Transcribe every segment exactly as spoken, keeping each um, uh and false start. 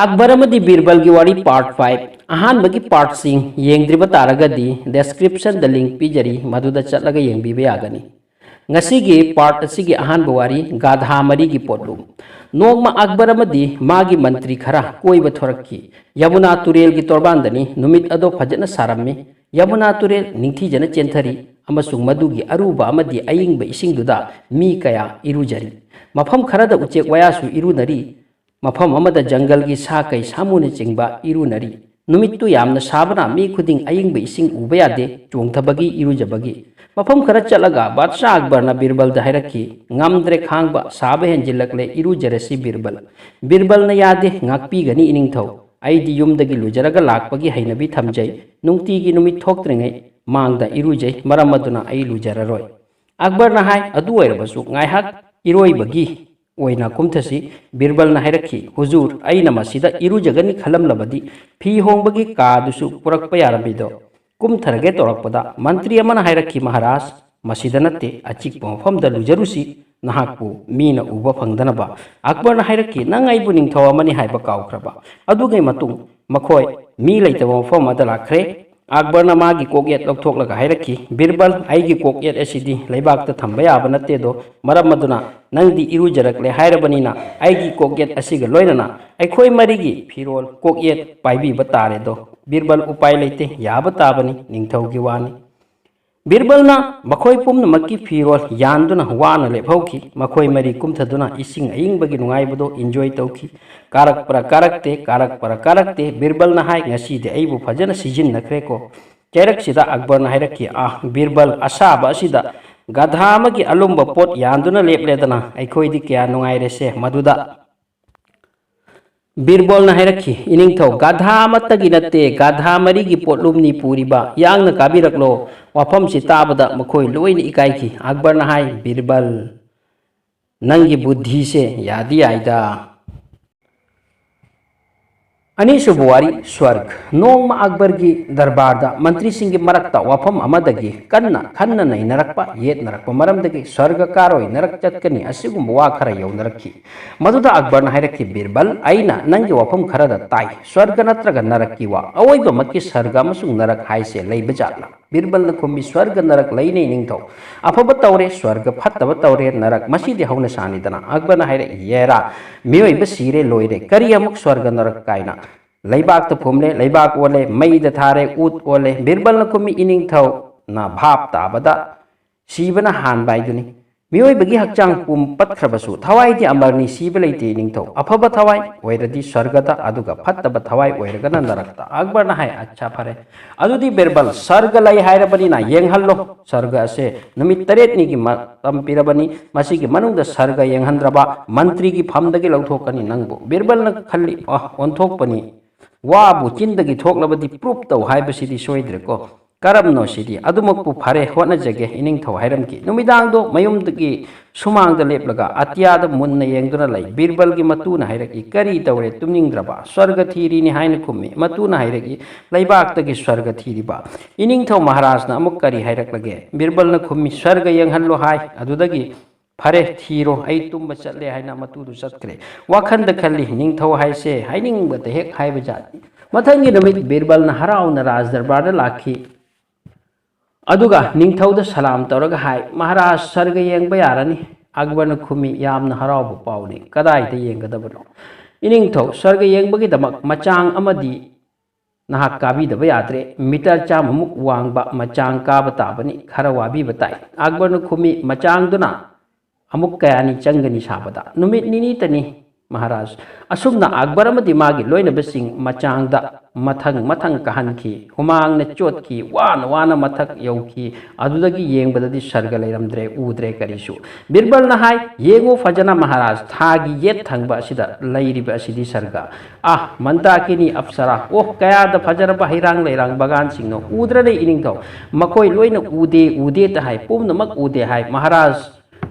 ꯑꯛꯕꯔ ꯑꯃꯗꯤ ꯕꯤꯔꯕꯜꯒꯤ ꯋꯥꯔꯤ part five, ꯑꯍꯥꯟꯕꯒꯤ partꯁꯤꯡ ꯌꯦꯡꯗ꯭ꯔꯤꯕ ꯇꯥꯔꯒꯗꯤ descriptionꯗ link ꯄꯤꯖꯔꯤ, ꯃꯗꯨꯗ ꯆꯠꯂꯒ ꯌꯦꯡꯕꯤꯕ ꯌꯥꯒꯅꯤ꯫ ꯉꯁꯤꯒꯤ part ꯑꯁꯤꯒꯤ ꯑꯍꯥꯟꯕ ꯋꯥꯔꯤ, ꯒꯥꯙꯥ ꯃꯔꯤꯒꯤ ꯄꯣꯠꯂꯨꯝ꯫ ꯅꯣꯡꯃ ꯑꯛꯕꯔ ꯑꯃꯗꯤ ꯃꯥꯒꯤ ꯃꯟꯇ꯭ꯔꯤ ꯈꯔ ꯀꯣꯏꯕ ꯊꯣꯔꯛꯈꯤ꯫ ꯌꯃꯨꯅꯥ ꯇꯨꯔꯦꯜꯒꯤ ꯇꯣꯔꯕꯥꯟꯗꯅꯤ꯫ ꯅꯨꯃꯤꯠ ꯑꯗꯣ ꯐꯖꯅ ꯁꯥꯔꯝꯃꯤ꯫ ꯌꯃꯨꯅꯥ ꯇꯨꯔꯦꯜ ꯅꯤꯡꯊꯤꯖꯅ ꯆꯦꯟꯊꯔꯤ ꯑꯃꯁꯨꯡ ꯃꯗꯨꯒꯤ ꯑꯔꯨꯕ ꯑꯃꯗꯤ ꯑꯏꯪꯕ ꯏꯁꯤꯡꯗꯨꯗ ꯃꯤ ꯀꯌꯥ ꯏꯔꯨꯖꯔꯤ꯫ ꯃꯐꯝ ꯈꯔꯗ ꯎꯆꯦꯛ ꯋꯥꯌꯥꯁꯨ ꯏꯔꯨꯅꯔꯤ꯫ ꯃꯐꯝ ꯑꯃꯗ ꯖꯪꯒꯜꯒꯤ ꯁꯥ ꯀꯩ ꯁꯥꯃꯨꯅꯆꯤꯡꯕ ꯏꯔꯨꯅꯔꯤ꯫ ꯅꯨꯃꯤꯠꯇꯨ ꯌꯥꯝꯅ ꯁꯥꯕꯅ ꯃꯤ ꯈꯨꯗꯤꯡ ꯑꯏꯪꯕ ꯏꯁꯤꯡ ꯎꯕ ꯌꯥꯗꯦ, ꯆꯣꯡꯊꯕꯒꯤ, ꯏꯔꯨꯖꯕꯒꯤ꯫ ꯃꯐꯝ ꯈꯔ ꯆꯠꯂꯒ ꯕꯥꯗꯁꯥꯍ ꯑꯛꯕꯔꯅ ꯕꯤꯔꯕꯜꯗ ꯍꯥꯏꯔꯛꯈꯤ, "ꯉꯝꯗ꯭ꯔꯦ ꯈꯥꯡꯕ, ꯁꯥꯕ ꯍꯦꯟꯖꯤꯜꯂꯛꯂꯦ, ꯏꯔꯨꯖꯔꯁꯤ ꯕꯤꯔꯕꯜ꯫" ꯕꯤꯔꯕꯜꯅ, "ꯌꯥꯗꯦ, ꯉꯥꯛꯄꯤꯒꯅꯤ ꯏꯅꯤꯡꯊꯧ꯫ ꯑꯩꯗꯤ ꯌꯨꯝꯗꯒꯤ ꯂꯨꯖꯔꯒ ꯂꯥꯛꯄꯒꯤ ꯍꯩꯅꯕꯤ ꯊꯝꯖꯩ꯫ ꯅꯨꯡꯇꯤꯒꯤ ꯅꯨꯃꯤꯠ ꯊꯣꯛꯇ꯭ꯔꯤꯉꯩ ꯃꯥꯡꯗ ꯏꯔꯨꯖꯩ, ꯃꯔꯝ ꯑꯗꯨꯅ ꯑꯩ ꯂꯨꯖꯔꯔꯣꯏ꯫" ꯑꯛꯕꯔꯅ ꯍꯥꯏ, "ꯑꯗꯨ ꯑꯣꯏꯔꯕꯁꯨ ꯉꯥꯏꯍꯥꯛ ꯏꯔꯣꯏꯕꯒꯤ ꯑꯣꯏꯅ ꯀꯨꯝꯊꯁꯤ꯫" ꯕꯤꯔꯕꯜꯅ ꯍꯥꯏꯔꯛꯈꯤ, "ꯍꯨꯖꯨꯔ, ꯑꯩꯅ ꯃꯁꯤꯗ ꯏꯔꯨꯖꯒꯅꯤ ꯈꯜꯂꯝꯂꯕꯗꯤ ꯐꯤ ꯍꯣꯡꯕꯒꯤ ꯀꯥꯗꯨꯁꯨ ꯄꯨꯔꯛꯄ ꯌꯥꯔꯝꯃꯤꯗꯣ꯫" ꯀꯨꯝꯊꯔꯒꯦ ꯇꯧꯔꯛꯄꯗ ꯃꯟꯇ꯭ꯔꯤ ꯑꯃꯅ ꯍꯥꯏꯔꯛꯈꯤ, "ꯃꯍꯥꯔꯥꯖ, ꯃꯁꯤꯗ ꯅꯠꯇꯦ, ꯑꯆꯤꯛꯄ ꯃꯐꯝꯗ ꯂꯨꯖꯔꯨꯁꯤ, ꯅꯍꯥꯛꯄꯨ ꯃꯤꯅ ꯎꯕ ꯐꯪꯗꯅꯕ꯫" ꯑꯛꯕꯔꯅ ꯍꯥꯏꯔꯛꯈꯤ, "ꯅꯪ ꯑꯩꯕꯨ ꯅꯤꯡꯊꯧ ꯑꯃꯅꯤ ꯍꯥꯏꯕ ꯀꯥꯎꯈ꯭ꯔꯕ?" ꯑꯗꯨꯒꯤ ꯃꯇꯨꯡ ꯃꯈꯣꯏ ꯃꯤ ꯂꯩꯇꯕ ꯃꯐꯝ ꯑꯃꯗ ꯂꯥꯛꯈ꯭ꯔꯦ꯫ ꯑꯛꯕꯔꯅ ꯃꯥꯒꯤ ꯀꯣꯛꯌꯦꯠ ꯂꯧꯊꯣꯛꯂꯒ ꯍꯥꯏꯔꯛꯈꯤ, "ꯕꯤꯔꯕꯜ, ꯑꯩꯒꯤ ꯀꯣꯛꯌꯦꯠ ꯑꯁꯤꯗꯤ ꯂꯩꯕꯥꯛꯇ ꯊꯝꯕ ꯌꯥꯕ ꯅꯠꯇꯦꯗꯣ, ꯃꯔꯝ ꯑꯗꯨꯅ ꯅꯪꯗꯤ ꯏꯔꯨꯖꯔꯛꯂꯦ ꯍꯥꯏꯔꯕꯅꯤꯅ ꯑꯩꯒꯤ ꯀꯣꯛꯌꯦꯠ ꯑꯁꯤꯒ ꯂꯣꯏꯅꯅ ꯑꯩꯈꯣꯏ ꯃꯔꯤꯒꯤ ꯐꯤꯔꯣꯜ ꯀꯣꯛꯌꯦꯠ ꯄꯥꯏꯕꯤꯕ ꯇꯥꯔꯦꯗꯣ꯫" ꯕꯤꯔꯕꯜ, "ꯎꯄꯥꯏ ꯂꯩꯇꯦ, ꯌꯥꯕ ꯇꯥꯕꯅꯤ, ꯅꯤꯡꯊꯧꯒꯤ ꯋꯥꯅꯤ꯫" ꯕꯤꯔꯕꯜꯅ ꯃꯈꯣꯏ ꯄꯨꯝꯅꯃꯛꯀꯤ ꯐꯤꯔꯣꯜ ꯌꯥꯟꯗꯨꯅ ꯋꯥꯅ ꯂꯦꯞꯍꯧꯈꯤ꯫ ꯃꯈꯣꯏ ꯃꯔꯤ ꯀꯨꯝꯊꯗꯨꯅ ꯏꯁꯤꯡ ꯑꯏꯪꯕꯒꯤ ꯅꯨꯡꯉꯥꯏꯕꯗꯣ enjoy ꯇꯧꯈꯤ꯫ ꯀꯥꯔꯛꯄ꯭ꯔꯥ ꯀꯥꯔꯛꯇꯦ, ꯀꯥꯔꯛꯄ꯭ꯔꯥ ꯀꯥꯔꯛꯇꯦ, ꯕꯤꯔꯕꯜꯅ ꯍꯥꯏ, "ꯉꯁꯤꯗꯤ ꯑꯩꯕꯨ ꯐꯖꯅ ꯁꯤꯖꯤꯟꯅꯈ꯭ꯔꯦꯀꯣ꯫" ꯀꯦꯔꯛꯁꯤꯗ ꯑꯛꯕꯔꯅ ꯍꯥꯏꯔꯛꯈꯤ, "ꯑꯥ, ꯕꯤꯔꯕꯜ, ꯑꯁꯥꯕ ꯑꯁꯤꯗ ꯒꯙꯥ ꯑꯃꯒꯤ ꯑꯂꯨꯝꯕ ꯄꯣꯠ ꯌꯥꯟꯗꯨꯅ ꯂꯦꯞꯂꯦꯗꯅ, ꯑꯩꯈꯣꯏꯗꯤ ꯀꯌꯥ ꯅꯨꯡꯉꯥꯏꯔꯦꯁꯦ ꯃꯗꯨꯗ꯫" ꯕꯤꯔꯕꯜꯅ ꯍꯥꯏꯔꯛꯈꯤ, "ꯏꯅꯤꯡꯊꯧ, ꯒꯥꯙꯥ ꯑꯃꯠꯇꯒꯤ ꯅꯠꯇꯦ, ꯒꯥꯙꯥ ꯃꯔꯤꯒꯤ ꯄꯣꯠꯂꯨꯝꯅꯤ ꯄꯨꯔꯤꯕ, ꯌꯥꯡꯅ ꯀꯥꯕꯤꯔꯛꯂꯣ꯫" ꯋꯥꯐꯝꯁꯤ ꯇꯥꯕꯗ ꯃꯈꯣꯏ ꯂꯣꯏꯅ ꯏꯀꯥꯏꯈꯤ꯫ ꯑꯛꯕꯔꯅ ꯍꯥꯏ, "ꯕꯤꯔꯕꯜ, ꯅꯪꯒꯤ ꯕꯨꯗꯙꯤꯁꯦ ꯌꯥꯗꯤ ꯌꯥꯏꯗ꯫ ꯑꯅꯤꯁꯨꯕ ꯋꯥꯔꯤ, ꯁ꯭ꯋꯔꯒ꯫ ꯅꯣꯡꯃ ꯑꯛꯕꯔꯒꯤ ꯗꯔꯕꯥꯔꯗ ꯃꯟꯇ꯭ꯔꯤꯁꯤꯡꯒꯤ ꯃꯔꯛꯇ ꯋꯥꯐꯝ ꯑꯃꯗꯒꯤ ꯀꯟꯅ ꯈꯟꯅ ꯅꯩꯅꯔꯛꯄ, ꯌꯦꯠꯅꯔꯛꯄ ꯃꯔꯝꯗꯒꯤ ꯁ꯭ꯋꯔꯒ ꯀꯥꯔꯣꯏ, ꯅꯔꯛ ꯆꯠꯀꯅꯤ, ꯑꯁꯤꯒꯨꯝꯕ ꯋꯥ ꯈꯔ ꯌꯧꯅꯔꯛꯈꯤ꯫ ꯃꯗꯨꯗ ꯑꯛꯕꯔꯅ ꯍꯥꯏꯔꯛꯈꯤ, "ꯕꯤꯔꯕꯜ, ꯑꯩꯅ ꯅꯪꯒꯤ ꯋꯥꯐꯝ ꯈꯔꯗ ꯇꯥꯏ꯫ ꯁ꯭ꯋꯔꯒ ꯅꯠꯇ꯭ꯔꯒ ꯅꯔꯛꯀꯤ ꯋꯥ, ꯑꯑꯣꯏꯕꯃꯛꯀꯤ ꯁ꯭ꯋꯔꯒ ꯑꯃꯁꯨꯡ ꯅꯔꯛ ꯍꯥꯏꯁꯦ ꯂꯩꯕ ꯖꯥꯠꯂꯥ?" ꯕꯤꯔꯕꯜꯅ ꯈꯨꯝꯃꯤ, "ꯁ꯭ꯋꯔꯒ ꯅꯔꯛ ꯂꯩꯅꯦ, ꯏꯅꯤꯡꯊꯧ꯫ ꯑꯐꯕ ꯇꯧꯔꯦ ꯁ꯭ꯋꯔꯒ, ꯐꯠꯇꯕ ꯇꯧꯔꯦ ꯅꯔꯛ, ꯃꯁꯤꯗꯤ ꯍꯧꯅꯁꯥꯅꯤꯗꯅ꯫" ꯑꯛꯕꯔꯅ ꯍꯥꯏꯔꯛꯏ, "ꯌꯦꯔꯥ, ꯃꯤꯑꯣꯏꯕ ꯁꯤꯔꯦ ꯂꯣꯏꯔꯦ, ꯀꯔꯤ ꯑꯃꯨꯛ ꯁ꯭ꯋꯔꯒ ꯅꯔꯛ ꯀꯥꯏꯅ? ꯂꯩꯕꯥꯛꯇ ꯐꯨꯝꯂꯦ, ꯂꯩꯕꯥꯛ ꯑꯣꯜꯂꯦ, ꯃꯩꯗ ꯊꯥꯔꯦ, ꯎꯠ ꯑꯣꯜꯂꯦ꯫" ꯕꯤꯔꯕꯜꯅ ꯈꯨꯝꯃꯤ, "ꯏꯅꯤꯡꯊꯧꯅ ꯚꯥꯞ ꯇꯥꯕꯗ ꯁꯤꯕꯅ ꯍꯥꯟꯕ ꯍꯥꯏꯗꯨꯅꯤ꯫ ꯃꯤꯑꯣꯏꯕꯒꯤ ꯍꯛꯆꯥꯡ ꯄꯨꯝ ꯄꯠꯈ꯭ꯔꯕꯁꯨ ꯊꯋꯥꯏꯗꯤ ꯑꯃꯔꯅꯤ, ꯁꯤꯕ ꯂꯩꯇꯦ, ꯏꯅꯤꯡꯊꯧ꯫ ꯑꯐꯕ ꯊꯋꯥꯏ ꯑꯣꯏꯔꯗꯤ ꯁ꯭ꯋꯔꯒꯗ, ꯑꯗꯨꯒ ꯐꯠꯇꯕ ꯊꯋꯥꯏ ꯑꯣꯏꯔꯒꯅ ꯅꯔꯛꯇ꯫" ꯑꯛꯕꯔꯅ ꯍꯥꯏ, "ꯑꯠꯆꯥ, ꯐꯔꯦ꯫ ꯑꯗꯨꯗꯤ ꯕꯤꯔꯕꯜ, ꯁ꯭ꯋꯔꯒ ꯂꯩ ꯍꯥꯏꯔꯕꯅꯤꯅ ꯌꯦꯡꯍꯜꯂꯣ꯫ ꯁ꯭ꯋꯔꯒ ꯑꯁꯦ ꯅꯨꯃꯤꯠ ꯇꯔꯦꯠꯅꯤꯒꯤ ꯃꯇꯝ ꯄꯤꯔꯕꯅꯤ꯫ ꯃꯁꯤꯒꯤ ꯃꯅꯨꯡꯗ ꯁ꯭ꯋꯔꯒ ꯌꯦꯡꯍꯟꯗ꯭ꯔꯕ ꯃꯟꯇ꯭ꯔꯤꯒꯤ ꯐꯝꯗꯒꯤ ꯂꯧꯊꯣꯛꯀꯅꯤ ꯅꯪꯕꯨ꯫" ꯕꯤꯔꯕꯜꯅ ꯈꯜꯂꯤ, "ꯑ, ꯑꯣꯟꯊꯣꯛꯄꯅꯤ꯫ ꯋꯥꯕꯨ ꯆꯤꯟꯗꯒꯤ ꯊꯣꯛꯂꯕꯗꯤ ꯄ꯭ꯔꯨꯞ ꯇꯧ ꯍꯥꯏꯕꯁꯤꯗꯤ ꯁꯣꯏꯗ꯭ꯔꯦꯀꯣ꯫ ꯀꯔꯝꯅꯣ ꯁꯤꯗꯤ? ꯑꯗꯨꯃꯛꯄꯨ ꯐꯔꯦ, ꯍꯣꯠꯅꯖꯒꯦ꯫" ꯏꯅꯤꯡꯊꯧ ꯍꯥꯏꯔꯝꯈꯤ꯫ ꯅꯨꯃꯤꯗꯥꯡꯗꯣ ꯃꯌꯨꯝꯗꯒꯤ ꯁꯨꯃꯥꯡꯗ ꯂꯦꯞꯂꯒ ꯑꯇꯤꯌꯥꯗ ꯃꯨꯟꯅ ꯌꯦꯡꯗꯨꯅ ꯂꯩ꯫ ꯕꯤꯔꯕꯜꯒꯤ ꯃꯇꯨꯅ ꯍꯥꯏꯔꯛꯏ, "ꯀꯔꯤ ꯇꯧꯔꯦ? ꯇꯨꯝꯅꯤꯡꯗ꯭ꯔꯕ?" "ꯁ꯭ꯋꯔꯒ ꯊꯤꯔꯤꯅꯤ" ꯍꯥꯏꯅ ꯈꯨꯝꯃꯤ꯫ ꯃꯇꯨꯅ ꯍꯥꯏꯔꯛꯏ, "ꯂꯩꯕꯥꯛꯇꯒꯤ ꯁ꯭ꯋꯔꯒ ꯊꯤꯔꯤꯕ?" ꯏꯅꯤꯡꯊꯧ ꯃꯍꯥꯔꯥꯖꯅ ꯑꯃꯨꯛ ꯀꯔꯤ ꯍꯥꯏꯔꯛꯂꯒꯦ? ꯕꯤꯔꯕꯜꯅ ꯈꯨꯝꯃꯤ, "ꯁ꯭ꯋꯔꯒ ꯌꯦꯡꯍꯜꯂꯣ" ꯍꯥꯏ꯫ ꯑꯗꯨꯗꯒꯤ "ꯐꯔꯦ, ꯊꯤꯔꯣ, ꯑꯩ ꯇꯨꯝꯕ ꯆꯠꯂꯦ" ꯍꯥꯏꯅ ꯃꯇꯨꯗꯨ ꯆꯠꯈ꯭ꯔꯦ꯫ ꯋꯥꯈꯟꯗ ꯈꯜꯂꯤ, "ꯅꯤꯡꯊꯧ ꯍꯥꯏꯁꯦ ꯍꯥꯏꯅꯤꯡꯕꯗ ꯍꯦꯛ ꯍꯥꯏꯕ ꯖꯥꯠꯅꯤ꯫" ꯃꯊꯪꯒꯤ ꯅꯨꯃꯤꯠ ꯕꯤꯔꯕꯜꯅ ꯍꯔꯥꯎꯅ ꯔꯥꯖ ꯗꯔꯕꯥꯔꯗ ꯂꯥꯛꯈꯤ꯫ ꯑꯗꯨꯒ ꯅꯤꯡꯊꯧꯗ ꯁꯂꯥꯝ ꯇꯧꯔꯒ ꯍꯥꯏ, "ꯃꯍꯥꯔꯥꯖ, ꯁ꯭ꯋꯔꯒ ꯌꯦꯡꯕ ꯌꯥꯔꯅꯤ?" ꯑꯛꯕꯔꯅ ꯈꯨꯝꯃꯤ, "ꯌꯥꯝꯅ ꯍꯔꯥꯎꯕ ꯄꯥꯎꯅꯤ꯫ ꯀꯗꯥꯏꯗ ꯌꯦꯡꯒꯗꯕꯅꯣ?" "ꯏꯅꯤꯡꯊꯧ, ꯁ꯭ꯋꯔꯒ ꯌꯦꯡꯕꯒꯤꯗꯃꯛ ꯃꯆꯥꯡ ꯑꯃꯗꯤ ꯅꯍꯥꯛ ꯀꯥꯕꯤꯗꯕ ꯌꯥꯗ꯭ꯔꯦ꯫ ꯃꯤꯇꯔ ꯆꯥꯝꯃꯃꯨꯛ ꯋꯥꯡꯕ ꯃꯆꯥꯡ ꯀꯥꯕ ꯇꯥꯕꯅꯤ꯫ ꯈꯔ ꯋꯥꯕꯤꯕ ꯇꯥꯏ꯫" ꯑꯛꯕꯔꯅ ꯈꯨꯝꯃꯤ, "ꯃꯆꯥꯡꯗꯨꯅ ꯑꯃꯨꯛ ꯀꯌꯥꯅꯤ ꯆꯪꯒꯅꯤ ꯁꯥꯕꯗ?" "ꯅꯨꯃꯤꯠ ꯅꯤꯅꯤꯇꯅꯤ, ꯃꯍꯥꯔꯥꯖ꯫" ꯑꯁꯨꯝꯅ ꯑꯛꯕꯔ ꯑꯃꯗꯤ ꯃꯥꯒꯤ ꯂꯣꯏꯅꯕꯁꯤꯡ ꯃꯆꯥꯡꯗ ꯃꯊꯪ ꯃꯊꯪ ꯀꯥꯍꯟꯈꯤ꯫ ꯍꯨꯃꯥꯡꯅ ꯆꯣꯠꯈꯤ, ꯋꯥꯅ ꯋꯥꯅ ꯃꯊꯛ ꯌꯧꯈꯤ꯫ ꯑꯗꯨꯗꯒꯤ ꯌꯦꯡꯕꯗꯗꯤ ꯁ꯭ꯋꯔꯒ ꯂꯩꯔꯝꯗ꯭ꯔꯦ, ꯎꯗ꯭ꯔꯦ ꯀꯔꯤꯁꯨ꯫ ꯕꯤꯔꯕꯜꯅ ꯍꯥꯏ, "ꯌꯦꯡꯉꯨ ꯐꯖꯅ ꯃꯍꯥꯔꯥꯖ, ꯊꯥꯒꯤ ꯌꯦꯠ ꯊꯪꯕ ꯑꯁꯤꯗ ꯂꯩꯔꯤꯕ ꯑꯁꯤꯗꯤ ꯁ꯭ꯋꯔꯒ꯫ ꯑꯥ, ꯃꯟꯗꯥꯀꯤꯅꯤ ꯑꯞꯁꯔꯥ, ꯑꯣ, ꯀꯌꯥꯗ ꯐꯖꯔꯕ ꯍꯩꯔꯥꯡ ꯂꯩꯔꯥꯡ ꯕꯒꯥꯟꯁꯤꯡꯅꯣ! ꯎꯗ꯭ꯔꯅꯦ ꯏꯅꯤꯡꯊꯧ? ꯃꯈꯣꯏ ꯂꯣꯏꯅ ꯎꯗꯦ, ꯎꯗꯦꯇ ꯍꯥꯏ, ꯄꯨꯝꯅꯃꯛ ꯎꯗꯦ ꯍꯥꯏ꯫ ꯃꯍꯥꯔꯥꯖ,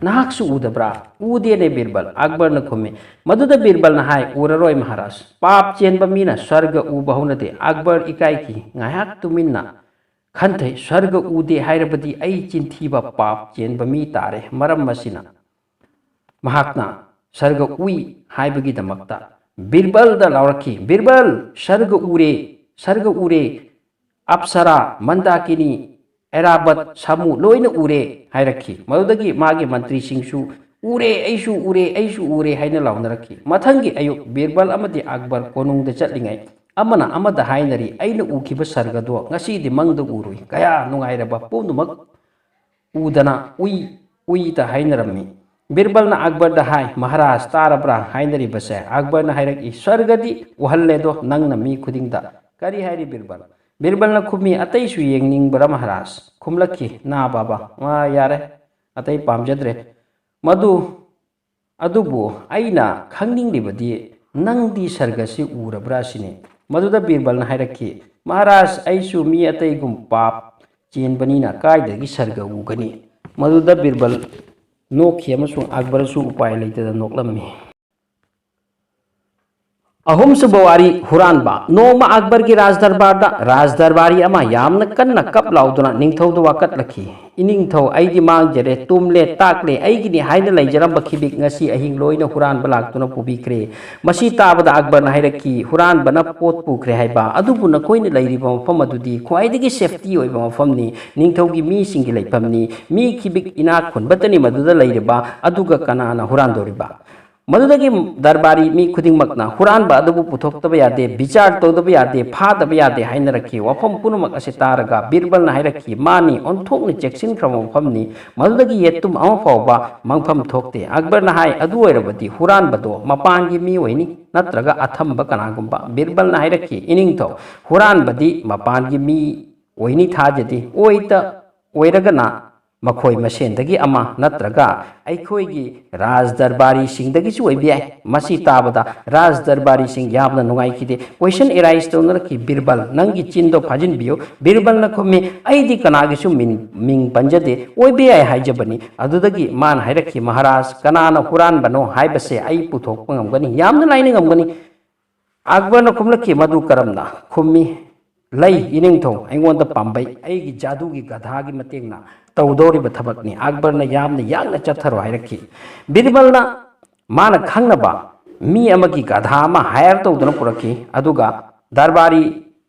ꯅꯍꯥꯛꯁꯨ ꯎꯗꯕ꯭ꯔꯥ? ꯎꯗꯦꯅꯦ ꯕꯤꯔꯕꯜ, ꯑꯛꯕꯔꯅ ꯈꯨꯝꯃꯤ꯫ ꯃꯗꯨꯗ ꯕꯤꯔꯕꯜꯅ ꯍꯥꯏ, ꯎꯔꯔꯣꯏ ꯃꯍꯥꯔꯥꯖ, ꯄꯥꯞ ꯆꯦꯟꯕ ꯃꯤꯅ ꯁ꯭ꯋꯔꯒ ꯎꯕ ꯍꯧꯅꯗꯦ꯫ ꯑꯛꯕꯔ ꯏꯀꯥꯏꯈꯤ꯫ ꯉꯥꯏꯍꯥꯛ ꯇꯨꯃꯤꯟꯅ ꯈꯟꯊꯩ꯫ ꯁ꯭ꯋꯔꯒ ꯎꯗꯦ ꯍꯥꯏꯔꯕꯗꯤ ꯑꯩ ꯆꯤꯟꯊꯤꯕ ꯄꯥꯞ ꯆꯦꯟꯕ ꯃꯤ ꯇꯥꯔꯦ꯫ ꯃꯔꯝ ꯑꯁꯤꯅ ꯃꯍꯥꯛꯅ ꯁ꯭ꯋꯔꯒ ꯎꯏ ꯍꯥꯏꯕꯒꯤꯗꯃꯛꯇ ꯕꯤꯔꯕꯜꯗ ꯂꯥꯎꯔꯛꯈꯤ, "ꯕꯤꯔꯕꯜ, ꯁ꯭ꯋꯔꯒ ꯎꯔꯦ, ꯁ꯭ꯋꯔꯒ ꯎꯔꯦ, ꯑꯞꯁꯔꯥ, ꯃꯟꯗꯥꯀꯤꯅꯤ, ꯑꯦꯔꯥꯕꯠ, ꯁꯥꯃꯨ ꯂꯣꯏꯅ ꯎꯔꯦ" ꯍꯥꯏꯔꯛꯈꯤ꯫ ꯃꯗꯨꯗꯒꯤ ꯃꯥꯒꯤ ꯃꯟꯇ꯭ꯔꯤꯁꯤꯡꯁꯨ, "ꯎꯔꯦ, ꯑꯩꯁꯨ ꯎꯔꯦ, ꯑꯩꯁꯨ ꯎꯔꯦ" ꯍꯥꯏꯅ ꯂꯥꯎꯅꯔꯛꯈꯤ꯫ ꯃꯊꯪꯒꯤ ꯑꯌꯨꯛ ꯕꯤꯔꯕꯜ ꯑꯃꯗꯤ ꯑꯛꯕꯔ ꯀꯣꯅꯨꯡꯗ ꯆꯠꯂꯤꯉꯩ ꯑꯃꯅ ꯑꯃꯗ ꯍꯥꯏꯅꯔꯤ, "ꯑꯩꯅ ꯎꯈꯤꯕ ꯁ꯭ꯋꯔꯒꯗꯣ ꯉꯁꯤꯗꯤ ꯃꯪꯗ ꯎꯔꯨꯏ꯫ ꯀꯌꯥ ꯅꯨꯡꯉꯥꯏꯔꯕ ꯄꯨꯝꯅꯃꯛ ꯎꯗꯅ ꯎꯏ ꯎꯏꯗ ꯍꯥꯏꯅꯔꯝꯃꯤ"꯫ ꯕꯤꯔꯕꯜꯅ ꯑꯛꯕꯔꯗ ꯍꯥꯏ, "ꯃꯍꯥꯔꯥꯖ, ꯇꯥꯔꯕ꯭ꯔꯥ ꯍꯥꯏꯅꯔꯤꯕꯁꯦ?" ꯑꯛꯕꯔꯅ ꯍꯥꯏꯔꯛꯏ, "ꯁ꯭ꯋꯔꯒꯗꯤ ꯎꯍꯜꯂꯦꯗꯣ ꯅꯪꯅ ꯃꯤ ꯈꯨꯗꯤꯡꯗ"꯫ "ꯀꯔꯤ ꯍꯥꯏꯔꯤ ꯕꯤꯔꯕꯜ?" ꯕꯤꯔꯕꯜꯅ ꯈꯨꯝꯃꯤ, "ꯑꯇꯩꯁꯨ ꯌꯦꯡꯅꯤꯡꯕ꯭ꯔꯥ ꯃꯍꯥꯔꯥꯖ?" ꯈꯨꯝꯂꯛꯈꯤ, "ꯅꯥ ꯕꯥꯕꯥ, ꯃꯥ ꯌꯥꯔꯦ, ꯑꯇꯩ ꯄꯥꯝꯖꯗ꯭ꯔꯦ꯫ ꯃꯗꯨ ꯑꯗꯨꯕꯨ ꯑꯩꯅ ꯈꯪꯅꯤꯡꯂꯤꯕꯗꯤ ꯅꯪꯗꯤ ꯁ꯭ꯋꯔꯒꯁꯤ ꯎꯔꯕ꯭ꯔꯥ ꯁꯤꯅꯤ"꯫ ꯃꯗꯨꯗ ꯕꯤꯔꯕꯜꯅ ꯍꯥꯏꯔꯛꯈꯤ, "ꯃꯍꯥꯔꯥꯖ, ꯑꯩꯁꯨ ꯃꯤ ꯑꯇꯩꯒꯨꯝ ꯄꯥꯞ ꯆꯦꯟꯕꯅꯤꯅ ꯀꯥꯏꯗꯒꯤ ꯁ꯭ꯋꯔꯒ ꯎꯒꯅꯤ?" ꯃꯗꯨꯗ ꯕꯤꯔꯕꯜ ꯅꯣꯛꯈꯤ ꯑꯃꯁꯨꯡ ꯑꯛꯕꯔꯁꯨ ꯎꯄꯥꯏ ꯂꯩꯇꯗꯅ ꯅꯣꯛꯂꯝꯃꯤ꯫ ꯑꯍꯨꯝꯁꯨꯕ ꯋꯥꯔꯤ, ꯍꯨꯔꯥꯟꯕ꯫ ꯅꯣꯡꯃ ꯑꯛꯕꯔꯒꯤ ꯔꯥꯖꯗꯔꯕꯥꯔꯗ ꯔꯥꯖꯗꯔꯕꯥꯔꯤ ꯑꯃ ꯌꯥꯝꯅ ꯀꯟꯅ ꯀꯞ ꯂꯥꯎꯗꯨꯅ ꯅꯤꯡꯊꯧꯗ ꯋꯥꯀꯠꯂꯛꯈꯤ, "ꯏꯅꯤꯡꯊꯧ, ꯑꯩꯗꯤ ꯃꯥꯡꯖꯔꯦ, ꯇꯨꯝꯂꯦ, ꯇꯥꯛꯂꯦ, ꯑꯩꯒꯤꯅꯤ ꯍꯥꯏꯅ ꯂꯩꯖꯔꯝꯕ ꯈꯤꯕꯤꯛ ꯉꯁꯤ ꯑꯍꯤꯡ ꯂꯣꯏꯅ ꯍꯨꯔꯥꯟꯕ ꯂꯥꯛꯇꯨꯅ ꯄꯨꯕꯤꯈ꯭ꯔꯦ"꯫ ꯃꯁꯤ ꯇꯥꯕꯗ ꯑꯛꯕꯔꯅ ꯍꯥꯏꯔꯛꯈꯤ, "ꯍꯨꯔꯥꯟꯕꯅ ꯄꯣꯠ ꯄꯨꯈ꯭ꯔꯦ ꯍꯥꯏꯕ, ꯑꯗꯨꯕꯨ ꯅꯈꯣꯏꯅ ꯂꯩꯔꯤꯕ ꯃꯐꯝ ꯑꯗꯨꯗꯤ ꯈ꯭ꯋꯥꯏꯗꯒꯤ ꯁꯦꯐꯇꯤ ꯑꯣꯏꯕ ꯃꯐꯝꯅꯤ, ꯅꯤꯡꯊꯧꯒꯤ ꯃꯤꯁꯤꯡꯒꯤ ꯂꯩꯐꯝꯅꯤ, ꯃꯤ ꯈꯤꯕꯤꯛ ꯏꯅꯥꯛ ꯈꯨꯟꯕꯇꯅꯤ ꯃꯗꯨꯗ ꯂꯩꯔꯤꯕ, ꯑꯗꯨꯒ ꯀꯅꯥꯅ ꯍꯨꯔꯥꯟꯗꯧꯔꯤꯕ?" ꯃꯗꯨꯗꯒꯤ ꯗꯔꯕꯥꯔꯤ ꯃꯤ ꯈꯨꯗꯤꯡꯃꯛꯅ ꯍꯨꯔꯥꯟꯕ ꯑꯗꯨꯕꯨ ꯄꯨꯊꯣꯛꯇꯕ ꯌꯥꯗꯦ, ꯕꯤꯆꯥꯔ ꯇꯧꯗꯕ ꯌꯥꯗꯦ, ꯐꯥꯗꯕ ꯌꯥꯗꯦ ꯍꯥꯏꯅꯔꯛꯈꯤ꯫ ꯋꯥꯐꯝ ꯄꯨꯝꯅꯃꯛ ꯑꯁꯤ ꯇꯥꯔꯒ ꯕꯤꯔꯕꯜꯅ ꯍꯥꯏꯔꯛꯈꯤ, "ꯃꯥꯅꯤ, ꯑꯣꯟꯊꯣꯛꯅ ꯆꯦꯛꯁꯤꯟꯈ꯭ꯔꯕ ꯃꯐꯝꯅꯤ, ꯃꯗꯨꯗꯒꯤ ꯌꯦꯠꯇꯨꯝ ꯑꯃ ꯐꯥꯎꯕ ꯃꯥꯡꯐꯝ ꯊꯣꯛꯇꯦ"꯫ ꯑꯛꯕꯔꯅ ꯍꯥꯏ, "ꯑꯗꯨ ꯑꯣꯏꯔꯕꯗꯤ ꯍꯨꯔꯥꯟꯕꯗꯣ ꯃꯄꯥꯟꯒꯤ ꯃꯤ ꯑꯣꯏꯅꯤ, ꯅꯠꯇ꯭ꯔꯒ ꯑꯊꯝꯕ ꯀꯅꯥꯒꯨꯝꯕ?" ꯕꯤꯔꯕꯜꯅ ꯍꯥꯏꯔꯛꯈꯤ, "ꯏꯅꯤꯡꯊꯧ, ꯍꯨꯔꯥꯟꯕꯗꯤ ꯃꯄꯥꯟꯒꯤ ꯃꯤ ꯑꯣꯏꯅꯤ ꯊꯥꯖꯗꯦ, ꯑꯣꯏꯇ ꯑꯣꯏꯔꯒꯅ ꯃꯈꯣꯏ ꯃꯁꯦꯟꯗꯒꯤ ꯑꯃ ꯅꯠꯇ꯭ꯔꯒ ꯑꯩꯈꯣꯏꯒꯤ ꯔꯥꯖ ꯗꯔꯕꯥꯔꯤꯁꯤꯡꯗꯒꯤꯁꯨ ꯑꯣꯏꯕ ꯌꯥꯏ꯫ ꯃꯁꯤ ꯇꯥꯕꯗ ꯔꯥꯖ ꯗꯔꯕꯥꯔꯤꯁꯤꯡ ꯌꯥꯝꯅ ꯅꯨꯡꯉꯥꯏꯈꯤꯗꯦ꯫ Question arise ꯇꯧꯅꯔꯛꯈꯤ, "ꯕꯤꯔꯕꯜ, ꯅꯪꯒꯤ ꯆꯤꯟꯗꯣ ꯐꯥꯖꯤꯟꯕꯤꯌꯨ꯫" ꯕꯤꯔꯕꯜꯅ ꯈꯨꯝꯃꯤ, "ꯑꯩꯗꯤ ꯀꯅꯥꯒꯤꯁꯨ ꯃꯤꯡ, ꯃꯤꯡ ꯄꯟꯖꯗꯦ, ꯑꯣꯏꯕ ꯌꯥꯏ ꯍꯥꯏꯖꯕꯅꯤ꯫" ꯑꯗꯨꯗꯒꯤ ꯃꯥꯅ ꯍꯥꯏꯔꯛꯈꯤ, "ꯃꯍꯥꯔꯥꯖ, ꯀꯅꯥꯅ ꯍꯨꯔꯥꯟꯕꯅꯣ ꯍꯥꯏꯕꯁꯦ ꯑꯩ ꯄꯨꯊꯣꯛꯄ ꯉꯝꯒꯅꯤ, ꯌꯥꯝꯅ ꯂꯥꯏꯅ ꯉꯝꯒꯅꯤ꯫" ꯑꯛꯕꯔꯅ ꯈꯨꯝꯂꯛꯈꯤ, "ꯃꯗꯨ ꯀꯔꯝꯅ?" ꯈꯨꯝꯃꯤ, "ꯂꯩ ꯏꯅꯤꯡꯊꯧ, ꯑꯩꯉꯣꯟꯗ ꯄꯥꯝꯕꯩ, ꯑꯩꯒꯤ ꯖꯥꯗꯨꯒꯤ ꯒꯙꯥꯒꯤ ꯃꯇꯦꯡꯅ ꯇꯧꯗꯧꯔꯤꯕ ꯊꯕꯛꯅꯤ꯫" ꯑꯛꯕꯔꯅ ꯌꯥꯝꯅ ꯌꯥꯡꯅ ꯆꯠꯊꯔꯣ ꯍꯥꯏꯔꯛꯈꯤ꯫ ꯕꯤꯔꯕꯜꯅ ꯃꯥꯅ ꯈꯪꯅꯕ ꯃꯤ ꯑꯃꯒꯤ ꯒꯙꯥ ꯑꯃ hire ꯇꯧꯗꯨꯅ ꯄꯨꯔꯛꯈꯤ, ꯑꯗꯨꯒ ꯗꯔꯕꯥꯔꯤ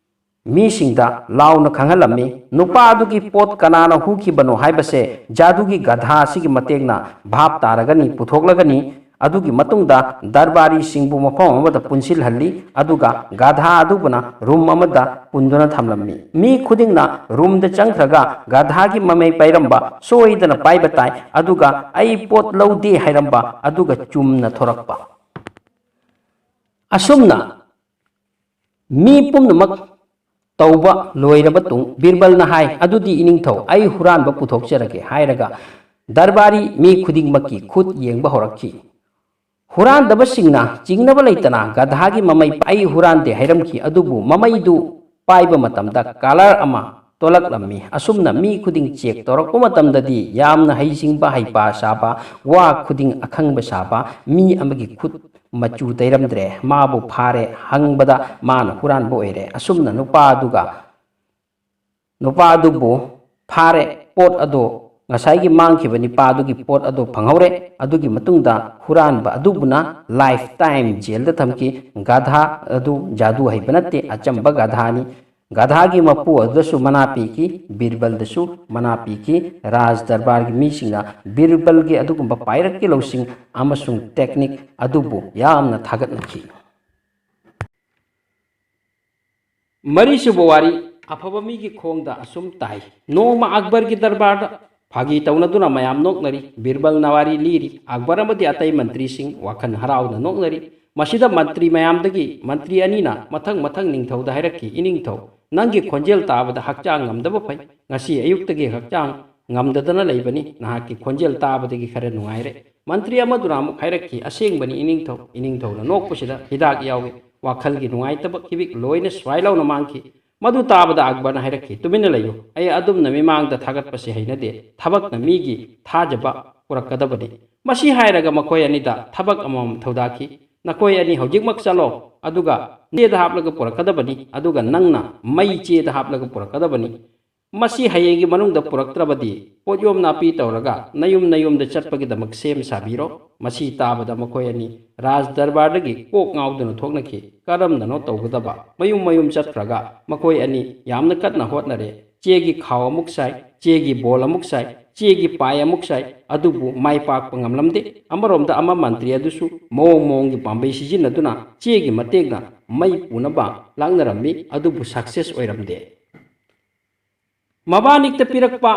ꯃꯤꯁꯤꯡꯗ ꯂꯥꯎꯅ ꯈꯪꯍꯜꯂꯝꯃꯤ, "ꯅꯨꯄꯥ ꯑꯗꯨꯒꯤ ꯄꯣꯠ ꯀꯅꯥꯅ ꯍꯨꯈꯤꯕꯅꯣ ꯍꯥꯏꯕꯁꯦ ꯖꯥꯗꯨꯒꯤ ꯒꯙꯥ ꯑꯁꯤꯒꯤ ꯃꯇꯦꯡꯅ ꯚꯥꯞ ꯇꯥꯔꯒꯅꯤ, ꯄꯨꯊꯣꯛꯂꯒꯅꯤ꯫" ꯑꯗꯨꯒꯤ ꯃꯇꯨꯡꯗ ꯗꯔꯕꯥꯔꯤꯁꯤꯡꯕꯨ ꯃꯐꯝ ꯑꯃꯗ ꯄꯨꯟꯁꯤꯜꯍꯜꯂꯤ, ꯑꯗꯨꯒ ꯒꯙꯥ ꯑꯗꯨꯕꯨꯅ room ꯑꯃꯗ ꯄꯨꯟꯗꯨꯅ ꯊꯝꯂꯝꯃꯤ꯫ ꯃꯤ ꯈꯨꯗꯤꯡꯅ roomꯗ ꯆꯪꯈ꯭ꯔꯒ ꯒꯙꯥꯒꯤ ꯃꯃꯩ ꯄꯥꯏꯔꯝꯕ ꯁꯣꯏꯗꯅ ꯄꯥꯏꯕ ꯇꯥꯏ, ꯑꯗꯨꯒ "ꯑꯩ ꯄꯣꯠ ꯂꯧꯗꯦ" ꯍꯥꯏꯔꯝꯕ ꯑꯗꯨꯒ ꯆꯨꯝꯅ ꯊꯣꯔꯛꯄ꯫ ꯑꯁꯨꯝꯅ ꯃꯤ ꯄꯨꯝꯅꯃꯛ ꯇꯧꯕ ꯂꯣꯏꯔꯕ ꯇꯨꯡ ꯕꯤꯔꯕꯜꯅ ꯍꯥꯏ, "ꯑꯗꯨꯗꯤ ꯏꯅꯤꯡꯊꯧ, ꯑꯩ ꯍꯨꯔꯥꯟꯕ ꯄꯨꯊꯣꯛꯆꯔꯒꯦ" ꯍꯥꯏꯔꯒ ꯗꯔꯕꯥꯔꯤ ꯃꯤ ꯈꯨꯗꯤꯡꯃꯛꯀꯤ ꯈꯨꯠ ꯌꯦꯡꯕ ꯍꯧꯔꯛꯈꯤ꯫ ꯍꯨꯔꯥꯟꯗꯕꯁꯤꯡꯅ ꯆꯤꯡꯅꯕ ꯂꯩꯇꯅ ꯒꯙꯥꯒꯤ ꯃꯃꯩ "ꯑꯩ ꯍꯨꯔꯥꯟꯗꯦ" ꯍꯥꯏꯔꯝꯈꯤ, ꯑꯗꯨꯕꯨ ꯃꯃꯩꯗꯨ ꯄꯥꯏꯕ ꯃꯇꯝꯗ colour ꯑꯃ ꯊꯣꯛꯂꯛꯂꯝꯃꯤ꯫ ꯑꯁꯨꯝꯅ ꯃꯤ ꯈꯨꯗꯤꯡ check ꯇꯧꯔꯛꯄ ꯃꯇꯝꯗꯗꯤ ꯌꯥꯝꯅ ꯍꯩꯁꯤꯡꯕ, ꯍꯩꯄꯥ ꯁꯥꯕ, ꯋꯥ ꯈꯨꯗꯤꯡ ꯑꯈꯪꯕ ꯁꯥꯕ ꯃꯤ ꯑꯃꯒꯤ ꯈꯨꯠ ꯃꯆꯨ ꯇꯩꯔꯝꯗ꯭ꯔꯦ꯫ ꯃꯥꯕꯨ ꯐꯥꯔꯦ, ꯍꯪꯕꯗ ꯃꯥꯅ ꯍꯨꯔꯥꯟꯕ ꯑꯣꯏꯔꯦ꯫ ꯑꯁꯨꯝꯅ ꯅꯨꯄꯥ ꯑꯗꯨꯒ, ꯅꯨꯄꯥ ꯑꯗꯨꯕꯨ ꯐꯥꯔꯦ, ꯄꯣꯠ ꯑꯗꯣ, ꯉꯁꯥꯏꯒꯤ ꯃꯥꯡꯈꯤꯕ ꯅꯨꯄꯥ ꯑꯗꯨꯒꯤ ꯄꯣꯠ ꯑꯗꯣ ꯐꯪꯍꯧꯔꯦ꯫ ꯑꯗꯨꯒꯤ ꯃꯇꯨꯡꯗ ꯍꯨꯔꯥꯟꯕ ꯑꯗꯨꯕꯨꯅ life time jailꯗ ꯊꯝꯈꯤ꯫ ꯒꯙꯥ ꯑꯗꯨ ꯖꯥꯗꯨ ꯍꯩꯕ ꯅꯠꯇꯦ, ꯑꯆꯝꯕ ꯒꯙꯥꯅꯤ꯫ ꯒꯙꯥꯒꯤ ꯃꯄꯨ ꯑꯗꯨꯗꯁꯨ ꯃꯅꯥ ꯄꯤꯈꯤ, ꯕꯤꯔꯕꯜꯗꯁꯨ ꯃꯅꯥ ꯄꯤꯈꯤ꯫ ꯔꯥꯖ ꯗꯔꯕꯥꯔꯒꯤ ꯃꯤꯁꯤꯡꯅ ꯕꯤꯔꯕꯜꯒꯤ ꯑꯗꯨꯒꯨꯝꯕ ꯄꯥꯏꯔꯛꯀꯤ ꯂꯧꯁꯤꯡ ꯑꯃꯁꯨꯡ technique ꯑꯗꯨꯕꯨ ꯌꯥꯝꯅ ꯊꯥꯒꯠꯅꯈꯤ꯫ ꯃꯔꯤꯁꯨꯕ ꯋꯥꯔꯤ, ꯑꯐꯕ ꯃꯤꯒꯤ ꯈꯣꯡꯗ ꯑꯁꯨꯝ ꯇꯥꯏ꯫ ꯅꯣꯡꯃ ꯑꯛꯕꯔꯒꯤ ꯗꯔꯕꯥꯔꯗ ꯐꯥꯒꯤ ꯇꯧꯅꯗꯨꯅ ꯃꯌꯥꯝ ꯅꯣꯛꯅꯔꯤ꯫ ꯕꯤꯔꯕꯜꯅ ꯋꯥꯔꯤ ꯂꯤꯔꯤ꯫ ꯑꯛꯕꯔ ꯑꯃꯗꯤ ꯑꯇꯩ ꯃꯟꯇ꯭ꯔꯤꯁꯤꯡ ꯋꯥꯈꯜ ꯍꯔꯥꯎꯅ ꯅꯣꯛꯅꯔꯤ꯫ ꯃꯁꯤꯗ ꯃꯟꯇ꯭ꯔꯤ ꯃꯌꯥꯝꯗꯒꯤ ꯃꯟꯇ꯭ꯔꯤ ꯑꯅꯤꯅ ꯃꯊꯪ ꯃꯊꯪ ꯅꯤꯡꯊꯧꯗ ꯍꯥꯏꯔꯛꯈꯤ, "ꯏꯅꯤꯡꯊꯧ, ꯅꯪꯒꯤ ꯈꯣꯟꯖꯦꯜ ꯇꯥꯕꯗ ꯍꯛꯆꯥꯡ ꯉꯝꯗꯕ ꯐꯩ꯫ ꯉꯁꯤ ꯑꯌꯨꯛꯇꯒꯤ ꯍꯛꯆꯥꯡ ꯉꯝꯗꯗꯅ ꯂꯩꯕꯅꯤ꯫ ꯅꯍꯥꯛꯀꯤ ꯈꯣꯟꯖꯦꯜ ꯇꯥꯕꯗꯒꯤ ꯈꯔ ꯅꯨꯡꯉꯥꯏꯔꯦ꯫ ꯃꯟꯇ꯭ꯔꯤ ꯑꯃꯗꯨꯅ ꯑꯃꯨꯛ ꯍꯥꯏꯔꯛꯈꯤ, "ꯑꯁꯦꯡꯕꯅꯤ ꯏꯅꯤꯡꯊꯧ, ꯏꯅꯤꯡꯊꯧꯅ ꯅꯣꯛꯄꯁꯤꯗ ꯍꯤꯗꯥꯛ ꯌꯥꯎꯏ꯫ ꯋꯥꯈꯜꯒꯤ ꯅꯨꯡꯉꯥꯏꯇꯕ ꯈꯤꯕꯤꯛ ꯂꯣꯏꯅ ꯁ꯭ꯋꯥꯏ ꯂꯥꯎꯅ ꯃꯥꯡꯈꯤ"꯫ ꯃꯗꯨ ꯇꯥꯕꯗ ꯑꯛꯕꯔꯅ ꯍꯥꯏꯔꯛꯈꯤ, "ꯇꯨꯃꯤꯟꯅ ꯂꯩꯌꯨ꯫ ꯑꯩ ꯑꯗꯨꯝꯅ ꯃꯤꯃꯥꯡꯗ ꯊꯥꯒꯠꯄꯁꯤ ꯍꯩꯅꯗꯦ꯫ ꯊꯕꯛꯅ ꯃꯤꯒꯤ ꯊꯥꯖꯕ ꯄꯨꯔꯛꯀꯗꯕꯅꯤ"꯫ ꯃꯁꯤ ꯍꯥꯏꯔꯒ ꯃꯈꯣꯏ ꯑꯅꯤꯗ ꯊꯕꯛ ꯑꯃꯃꯝ ꯊꯧꯗꯥꯈꯤ꯫ "ꯅꯈꯣꯏ ꯑꯅꯤ ꯍꯧꯖꯤꯛꯃꯛ ꯆꯠꯂꯣ, ꯑꯗꯨꯒ ꯆꯦꯗ ꯍꯥꯞꯂꯒ ꯄꯨꯔꯛꯀꯗꯕꯅꯤ, ꯑꯗꯨꯒ ꯅꯪꯅ ꯃꯩ ꯆꯦꯗ ꯍꯥꯞꯂꯒ ꯄꯨꯔꯛꯀꯗꯕꯅꯤ꯫ ꯃꯁꯤ ꯍꯌꯦꯡꯒꯤ ꯃꯅꯨꯡꯗ ꯄꯨꯔꯛꯇ꯭ꯔꯕꯗꯤ ꯄꯣꯠꯌꯣꯝ ꯅꯥꯄꯤ ꯇꯧꯔꯒ ꯅꯌꯨꯝ ꯅꯌꯨꯝꯗ ꯆꯠꯄꯒꯤꯗꯃꯛ ꯁꯦꯝ ꯁꯥꯕꯤꯔꯣ"꯫ ꯃꯁꯤ ꯇꯥꯕꯗ ꯃꯈꯣꯏ ꯑꯅꯤ ꯔꯥꯖ ꯗꯔꯕꯥꯔꯗꯒꯤ ꯀꯣꯛ ꯉꯥꯎꯗꯨꯅ ꯊꯣꯛꯅꯈꯤ꯫ ꯀꯔꯝꯅꯅꯣ ꯇꯧꯒꯗꯕ? ꯃꯌꯨꯝ ꯃꯌꯨꯝ ꯆꯠꯈ꯭ꯔꯒ ꯃꯈꯣꯏ ꯑꯅꯤ ꯌꯥꯝꯅ ꯀꯟꯅ ꯍꯣꯠꯅꯔꯦ꯫ ꯆꯦꯒꯤ ꯈꯥꯎ ꯑꯃꯨꯛ ꯁꯥꯏ, ꯆꯦꯒꯤ ꯕꯣꯜ ꯑꯃꯨꯛ ꯁꯥꯏ, ꯆꯦꯒꯤ ꯄꯥꯏ ꯑꯃꯨꯛ ꯁꯥꯏ, ꯑꯗꯨꯕꯨ ꯃꯥꯏ ꯄꯥꯛꯄ ꯉꯝꯂꯝꯗꯦ꯫ ꯑꯃꯔꯣꯝꯗ ꯑꯃ ꯃꯟꯇ꯭ꯔꯤ ꯑꯗꯨꯁꯨ ꯃꯑꯣꯡ ꯃꯑꯣꯡꯒꯤ ꯄꯥꯝꯕꯩ ꯁꯤꯖꯤꯟꯅꯗꯨꯅ ꯆꯦꯒꯤ ꯃꯇꯦꯡꯅ ꯃꯩ ꯄꯨꯅꯕ ꯂꯥꯛꯅꯔꯝꯃꯤ, ꯑꯗꯨꯕꯨ success ꯑꯣꯏꯔꯝꯗꯦ꯫ ꯃꯕꯥꯅꯤꯛꯇ ꯄꯤꯔꯛꯄ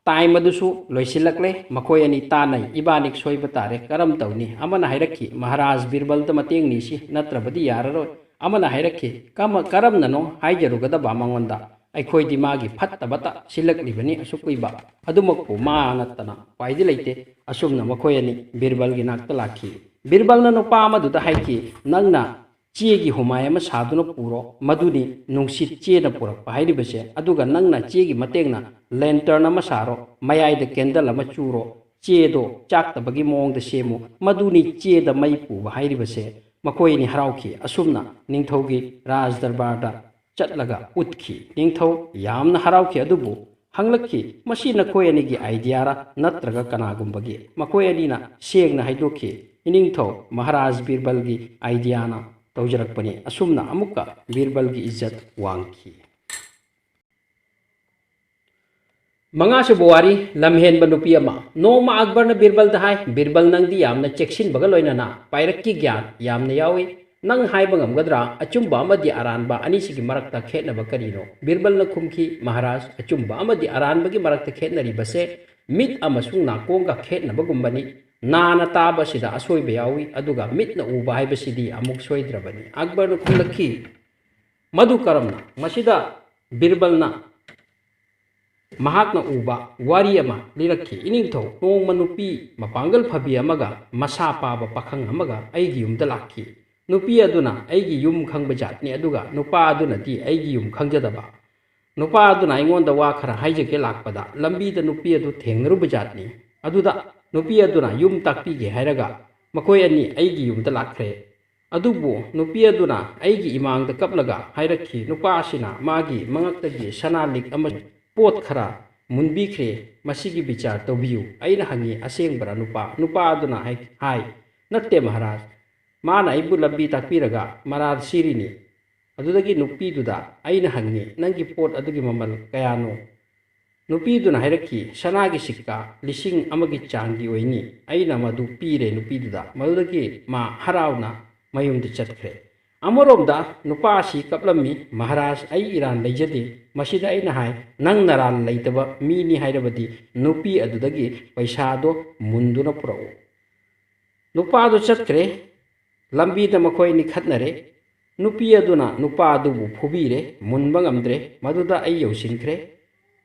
time ꯑꯗꯨꯁꯨ ꯂꯣꯏꯁꯤꯜꯂꯛꯂꯦ꯫ ꯃꯈꯣꯏ ꯑꯅꯤ ꯇꯥꯟꯅꯩ꯫ "ꯏꯕꯥꯅꯤꯛ ꯁꯣꯏꯕ ꯇꯥꯔꯦ꯫ ꯀꯔꯝ ꯇꯧꯅꯤ?" ꯑꯃꯅ ꯍꯥꯏꯔꯛꯈꯤ, "ꯃꯍꯥꯔꯥꯖ ꯕꯤꯔꯕꯜꯗ ꯃꯇꯦꯡ ꯅꯤꯁꯤ, ꯅꯠꯇ꯭ꯔꯕꯗꯤ ꯌꯥꯔꯔꯣꯏ"꯫ ꯑꯃꯅ ꯍꯥꯏꯔꯛꯈꯤ, "ꯀꯃ-, ꯀꯔꯝꯅꯅꯣ ꯍꯥꯏꯖꯔꯨꯒꯗꯕ ꯃꯉꯣꯟꯗ? ꯑꯩꯈꯣꯏꯗꯤ ꯃꯥꯒꯤ ꯐꯠꯇꯕꯇ ꯁꯤꯜꯂꯛꯂꯤꯕꯅꯤ꯫ ꯑꯁꯨꯛ ꯀꯨꯏꯕ ꯑꯗꯨꯃꯛꯄꯨ ꯃꯥ ꯅꯠꯇꯅ ꯎꯄꯥꯏꯗꯤ ꯂꯩꯇꯦ"꯫ ꯑꯁꯨꯝꯅ ꯃꯈꯣꯏ ꯑꯅꯤ ꯕꯤꯔꯕꯜꯒꯤ ꯅꯥꯛꯇ ꯂꯥꯛꯈꯤ꯫ ꯕꯤꯔꯕꯜꯅ ꯅꯨꯄꯥ ꯑꯃꯗꯨꯗ ꯍꯥꯏꯈꯤ, "ꯅꯪꯅ ꯆꯦꯒꯤ ꯍꯨꯃꯥꯏ ꯑꯃ ꯁꯥꯗꯨꯅ ꯄꯨꯔꯣ, ꯃꯗꯨꯅꯤ ꯅꯨꯡꯁꯤꯠ ꯆꯦꯅ ꯄꯨꯔꯛꯄ ꯍꯥꯏꯔꯤꯕꯁꯦ꯫ ꯑꯗꯨꯒ ꯅꯪꯅ ꯆꯦꯒꯤ ꯃꯇꯦꯡꯅ lantern ꯑꯃ ꯁꯥꯔꯣ, ꯃꯌꯥꯏꯗ candle ꯑꯃ ꯆꯨꯔꯣ, ꯆꯦꯗꯣ ꯆꯥꯛꯇꯕꯒꯤ ꯃꯑꯣꯡꯗ ꯁꯦꯝꯃꯨ, ꯃꯗꯨꯅꯤ ꯆꯦꯗ ꯃꯩ ꯄꯨꯕ ꯍꯥꯏꯔꯤꯕꯁꯦ"꯫ ꯃꯈꯣꯏ ꯑꯅꯤ ꯍꯔꯥꯎꯈꯤ꯫ ꯑꯁꯨꯝꯅ ꯅꯤꯡꯊꯧꯒꯤ ꯔꯥꯖ ꯗꯔꯕꯥꯔꯗ ꯆꯠꯂꯒ ꯎꯠꯈꯤ꯫ ꯅꯤꯡꯊꯧ ꯌꯥꯝꯅ ꯍꯔꯥꯎꯈꯤ, ꯑꯗꯨꯕꯨ ꯍꯪꯂꯛꯈꯤ, "ꯃꯁꯤ ꯅꯈꯣꯏ ꯑꯅꯤꯒꯤ ideaꯔ ꯅꯠꯇ꯭ꯔꯒ ꯀꯅꯥꯒꯨꯝꯕꯒꯤ?" ꯃꯈꯣꯏ ꯑꯅꯤꯅ ꯁꯦꯡꯅ ꯍꯥꯏꯗꯣꯛꯈꯤ, "ꯏꯅꯤꯡꯊꯧ ꯃꯍꯥꯔꯥꯖ ꯕꯤꯔꯕꯜꯒꯤ ideaꯅ ꯇꯧꯖꯔꯛꯄꯅꯤ"꯫ ꯑꯁꯨꯝꯅ ꯑꯃꯨꯛꯀ ꯕꯤꯔꯕꯜꯒꯤ ꯏꯖꯠ ꯋꯥꯡꯈꯤ꯫ ꯃꯉꯥꯁꯨꯕ ꯋꯥꯔꯤ, ꯂꯝꯍꯦꯟꯕ ꯅꯨꯄꯤ ꯑꯃ꯫ ꯅꯣꯡꯃ ꯑꯛꯕꯔꯅ ꯕꯤꯔꯕꯜꯗ ꯍꯥꯏ, "ꯕꯤꯔꯕꯜ, ꯅꯪꯗꯤ ꯌꯥꯝꯅ ꯆꯦꯛꯁꯤꯟꯕꯒ ꯂꯣꯏꯅꯅ ꯄꯥꯏꯔꯛꯀꯤ ꯒ꯭ꯌꯥꯟ ꯌꯥꯝꯅ ꯌꯥꯎꯏ꯫ ꯅꯪ ꯍꯥꯏꯕ ꯉꯝꯒꯗ꯭ꯔꯥ? ꯑꯆꯨꯝꯕ ꯑꯃꯗꯤ ꯑꯔꯥꯟꯕ ꯑꯅꯤꯁꯤꯒꯤ ꯃꯔꯛꯇ ꯈꯦꯠꯅꯕ ꯀꯔꯤꯅꯣ?" ꯕꯤꯔꯕꯜꯅ ꯈꯨꯝꯈꯤ, "ꯃꯍꯥꯔꯥꯖ, ꯑꯆꯨꯝꯕ ꯑꯃꯗꯤ ꯑꯔꯥꯟꯕꯒꯤ ꯃꯔꯛꯇ ꯈꯦꯠꯅꯔꯤꯕꯁꯦ ꯃꯤꯠ ꯑꯃꯁꯨꯡ ꯅꯥꯀꯣꯡꯒ ꯈꯦꯠꯅꯕꯒꯨꯝꯕꯅꯤ꯫ ꯅꯥꯅ ꯇꯥꯕ ꯑꯁꯤꯗ ꯑꯁꯣꯏꯕ ꯌꯥꯎꯏ, ꯑꯗꯨꯒ ꯃꯤꯠꯅ ꯎꯕ ꯍꯥꯏꯕꯁꯤꯗꯤ ꯑꯃꯨꯛ ꯁꯣꯏꯗ꯭ꯔꯕꯅꯤ"꯫ ꯑꯛꯕꯔꯅ ꯈꯨꯝꯂꯛꯈꯤ, "ꯃꯗꯨ ꯀꯔꯝꯅ?" ꯃꯁꯤꯗ ꯕꯤꯔꯕꯜꯅ ꯃꯍꯥꯛꯅ ꯎꯕ ꯋꯥꯔꯤ ꯑꯃ ꯂꯤꯔꯛꯈꯤ꯫ "ꯏꯅꯤꯡꯊꯧ, ꯅꯣꯡꯃ ꯅꯨꯄꯤ ꯃꯄꯥꯡꯒꯜ ꯐꯕꯤ ꯑꯃꯒ ꯃꯁꯥ ꯄꯥꯕ ꯄꯥꯈꯪ ꯑꯃꯒ ꯑꯩꯒꯤ ꯌꯨꯝꯗ ꯂꯥꯛꯈꯤ꯫ ꯅꯨꯄꯤ ꯑꯗꯨꯅ ꯑꯩꯒꯤ ꯌꯨꯝ ꯈꯪꯕ ꯖꯥꯠꯅꯤ, ꯑꯗꯨꯒ ꯅꯨꯄꯥ ꯑꯗꯨꯅꯗꯤ ꯑꯩꯒꯤ ꯌꯨꯝ ꯈꯪꯖꯗꯕ꯫ ꯅꯨꯄꯥ ꯑꯗꯨꯅ ꯑꯩꯉꯣꯟꯗ ꯋꯥ ꯈꯔ ꯍꯥꯏꯖꯒꯦ ꯂꯥꯛꯄꯗ ꯂꯝꯕꯤꯗ ꯅꯨꯄꯤ ꯑꯗꯨ ꯊꯦꯡꯅꯔꯨꯕ ꯖꯥꯠꯅꯤ꯫ ꯑꯗꯨꯗ ꯅꯨꯄꯤ ꯑꯗꯨꯅ ꯌꯨꯝ ꯇꯥꯛꯄꯤꯒꯦ ꯍꯥꯏꯔꯒ ꯃꯈꯣꯏ ꯑꯅꯤ ꯑꯩꯒꯤ ꯌꯨꯝꯗ ꯂꯥꯛꯈ꯭ꯔꯦ꯫ ꯑꯗꯨꯕꯨ ꯅꯨꯄꯤ ꯑꯗꯨꯅ ꯑꯩꯒꯤ ꯏꯃꯥꯡꯗ ꯀꯞꯂꯒ ꯍꯥꯏꯔꯛꯈꯤ, ꯅꯨꯄꯥꯁꯤꯅ ꯃꯥꯒꯤ ꯃꯉꯛꯇꯒꯤ ꯁꯅꯥ ꯂꯤꯛ ꯑꯃꯁꯨꯡ ꯄꯣꯠ ꯈꯔ ꯃꯨꯟꯕꯤꯈ꯭ꯔꯦ꯫ ꯃꯁꯤꯒꯤ ꯕꯤꯆꯥꯔ ꯇꯧꯕꯤꯌꯨ꯫" ꯑꯩꯅ ꯍꯪꯉꯤ, "ꯑꯁꯦꯡꯕꯔꯥ ꯅꯨꯄꯥ?" ꯅꯨꯄꯥ ꯑꯗꯨꯅ ꯍꯥꯏ, ꯍꯥꯏ, "ꯅꯠꯇꯦ ꯃꯍꯥꯔꯥꯖ, ꯃꯥꯅ ꯑꯩꯕꯨ ꯂꯝꯕꯤ ꯇꯥꯛꯄꯤꯔꯒ ꯃꯔꯥꯜ ꯁꯤꯔꯤꯅꯤ꯫" ꯑꯗꯨꯗꯒꯤ ꯅꯨꯄꯤꯗꯨꯗ ꯑꯩꯅ ꯍꯪꯉꯤ, "ꯅꯪꯒꯤ ꯄꯣꯠ ꯑꯗꯨꯒꯤ ꯃꯃꯜ ꯀꯌꯥꯅꯣ?" ꯅꯨꯄꯤꯗꯨꯅ ꯍꯥꯏꯔꯛꯈꯤ, "ꯁꯅꯥꯒꯤ ꯁꯤꯛꯀꯥ ꯂꯤꯁꯤꯡ ꯑꯃꯒꯤ ꯆꯥꯡꯒꯤ ꯑꯣꯏꯅꯤ꯫" ꯑꯩꯅ ꯃꯗꯨ ꯄꯤꯔꯦ ꯅꯨꯄꯤꯗꯨꯗ꯫ ꯃꯗꯨꯗꯒꯤ ꯃꯥ ꯍꯔꯥꯎꯅ ꯃꯌꯨꯝꯗ ꯆꯠꯈ꯭ꯔꯦ꯫ ꯑꯃꯔꯣꯝꯗ ꯅꯨꯄꯥ ꯑꯁꯤ ꯀꯞꯂꯝꯃꯤ, "ꯃꯍꯥꯔꯥꯖ, ꯑꯩ ꯏꯔꯥꯟ ꯂꯩꯖꯗꯦ꯫" ꯃꯁꯤꯗ ꯑꯩꯅ ꯍꯥꯏ, "ꯅꯪ ꯅꯔꯥꯜ ꯂꯩꯇꯕ ꯃꯤꯅꯤ ꯍꯥꯏꯔꯕꯗꯤ ꯅꯨꯄꯤ ꯑꯗꯨꯗꯒꯤ ꯄꯩꯁꯥꯗꯣ ꯃꯨꯟꯗꯨꯅ ꯄꯨꯔꯛꯎ꯫" ꯅꯨꯄꯥꯗꯨ ꯆꯠꯈ꯭ꯔꯦ꯫ ꯂꯝꯕꯤꯗ ꯃꯈꯣꯏ ꯑꯅꯤ ꯈꯠꯅꯔꯦ꯫ ꯅꯨꯄꯤ ꯑꯗꯨꯅ ꯅꯨꯄꯥ ꯑꯗꯨꯕꯨ ꯐꯨꯕꯤꯔꯦ, ꯃꯨꯟꯕ ꯉꯝꯗ꯭ꯔꯦ꯫ ꯃꯗꯨꯗ ꯑꯩ ꯌꯧꯁꯤꯟꯈ꯭ꯔꯦ꯫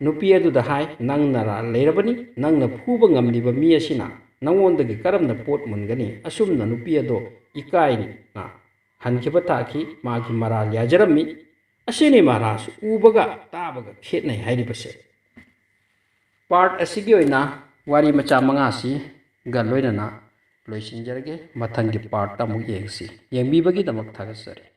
ꯅꯨꯄꯤ ꯑꯗꯨꯗ ꯍꯥꯏ, "ꯅꯪ ꯅꯔꯥꯜ ꯂꯩꯔꯕꯅꯤ, ꯅꯪꯅ ꯐꯨꯕ ꯉꯝꯂꯤꯕ ꯃꯤ ꯑꯁꯤꯅ ꯅꯉꯣꯟꯗꯒꯤ ꯀꯔꯝꯅ ꯄꯣꯠ ꯃꯨꯟꯒꯅꯤ?" ꯑꯁꯨꯝꯅ ꯅꯨꯄꯤ ꯑꯗꯣ ꯏꯀꯥꯏꯅ ꯍꯟꯈꯤꯕ ꯇꯥꯈꯤ꯫ ꯃꯥꯒꯤ ꯃꯔꯥꯜ ꯌꯥꯖꯔꯝꯃꯤ꯫ ꯑꯁꯤꯅꯤ ꯃꯍꯥꯔꯥꯖ, ꯎꯕꯒ ꯇꯥꯕꯒ ꯈꯦꯠꯅꯩ ꯍꯥꯏꯔꯤꯕꯁꯦ꯫ ꯄꯥꯔꯠ ꯑꯁꯤꯒꯤ ꯑꯣꯏꯅ ꯋꯥꯔꯤ ꯃꯆꯥ ꯃꯉꯥꯁꯤꯒ ꯂꯣꯏꯅꯅ ꯂꯣꯏꯁꯤꯟꯖꯔꯒꯦ꯫ ꯃꯊꯪꯒꯤ ꯄꯥꯔꯠꯇ ꯑꯃꯨꯛ ꯌꯦꯡꯁꯤ꯫ ꯌꯦꯡꯕꯤꯕꯒꯤꯗꯃꯛ ꯊꯥꯒꯠꯆꯔꯤ꯫